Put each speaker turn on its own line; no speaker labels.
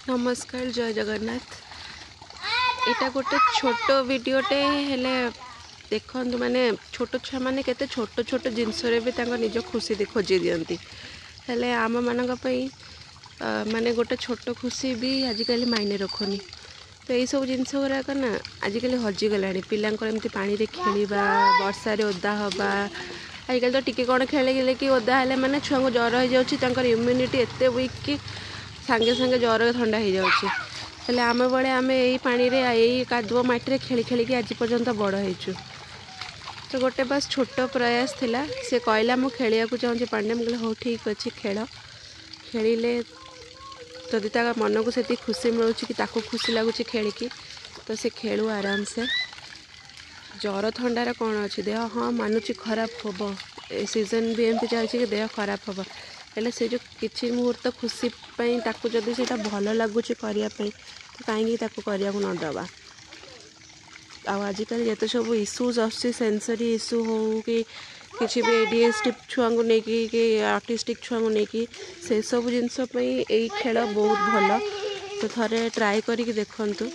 ନମସ୍କାର, ଜୟ ଜଗନ୍ନାଥ। ଏଇଟା ଗୋଟେ ଛୋଟ ଭିଡ଼ିଓଟେ ହେଲେ ଦେଖନ୍ତୁ, ମାନେ ଛୋଟ ଛୁଆମାନେ କେତେ ଛୋଟ ଛୋଟ ଜିନିଷରେ ବି ତାଙ୍କ ନିଜ ଖୁସି ଖୋଜି ଦିଅନ୍ତି। ହେଲେ ଆମମାନଙ୍କ ପାଇଁ ମାନେ ଗୋଟେ ଛୋଟ ଖୁସି ବି ଆଜିକାଲି ମାଇନେ ରଖୁନି। ତ ଏଇସବୁ ଜିନିଷ ଗୁଡ଼ାକ ନା ଆଜିକାଲି ହଜିଗଲାଣି। ପିଲାଙ୍କର ଏମିତି ପାଣିରେ ଖେଳିବା, ବର୍ଷାରେ ଓଦା ହେବା, ଆଜିକାଲି ତ ଟିକେ କ'ଣ ଖେଳିଲେ କି ଓଦା ହେଲେ ମାନେ ଛୁଆଙ୍କୁ ଜ୍ୱର ହେଇଯାଉଛି। ତାଙ୍କର ଇମ୍ୟୁନିଟି ଏତେ ୱିକ୍ କି ସାଙ୍ଗେ ସାଙ୍ଗେ ଜ୍ୱର ଥଣ୍ଡା ହେଇଯାଉଛି। ହେଲେ ଆମ ବେଳେ ଆମେ ଏଇ ପାଣିରେ, ଏଇ କାଦୁଅ ମାଟିରେ ଖେଳି ଖେଳିକି ଆଜି ପର୍ଯ୍ୟନ୍ତ ବଡ଼ ହେଇଛୁ। ତ ଗୋଟେ ବାସ୍ ଛୋଟ ପ୍ରୟାସ ଥିଲା। ସେ କହିଲା, ମୁଁ ଖେଳିବାକୁ ଚାହୁଁଛି ପାଣିରେ। ମୁଁ କହିଲି, ହଉ ଠିକ୍ ଅଛି, ଖେଳ। ଖେଳିଲେ ଯଦି ତା ମନକୁ ସେତିକି ଖୁସି ମିଳୁଛି କି ତାକୁ ଖୁସି ଲାଗୁଛି ଖେଳିକି, ତ ସେ ଖେଳୁ ଆରାମସେ। ଜ୍ୱର ଥଣ୍ଡାର କ'ଣ ଅଛି? ଦେହ ହଁ ମାନୁଛି ଖରାପ ହେବ, ଏ ସିଜନ୍ ବି ଏମିତି ଚାଲିଛି କି ଦେହ ଖରାପ ହେବ। ହେଲେ ସେ ଯେଉଁ କିଛି ମୁହୂର୍ତ୍ତ ଖୁସି ପାଇଁ ତାକୁ ଯଦି ସେଇଟା ଭଲ ଲାଗୁଛି କରିବା ପାଇଁ, ତ କାହିଁକି ତାକୁ କରିବାକୁ ନ ଦେବା? ଆଉ ଆଜିକାଲି ଯେତେ ସବୁ ଇସ୍ୟୁଜ୍ ଆସୁଛି, ସେନ୍ସରି ଇସ୍ୟୁ ହଉ କି କିଛି ବି, ADHD ଛୁଆଙ୍କୁ ନେଇକି କି ଅଟିଷ୍ଟିକ୍ ଛୁଆଙ୍କୁ ନେଇକି, ସେସବୁ ଜିନିଷ ପାଇଁ ଏଇ ଖେଳ ବହୁତ ଭଲ। ତ ଥରେ ଟ୍ରାଏ କରିକି ଦେଖନ୍ତୁ।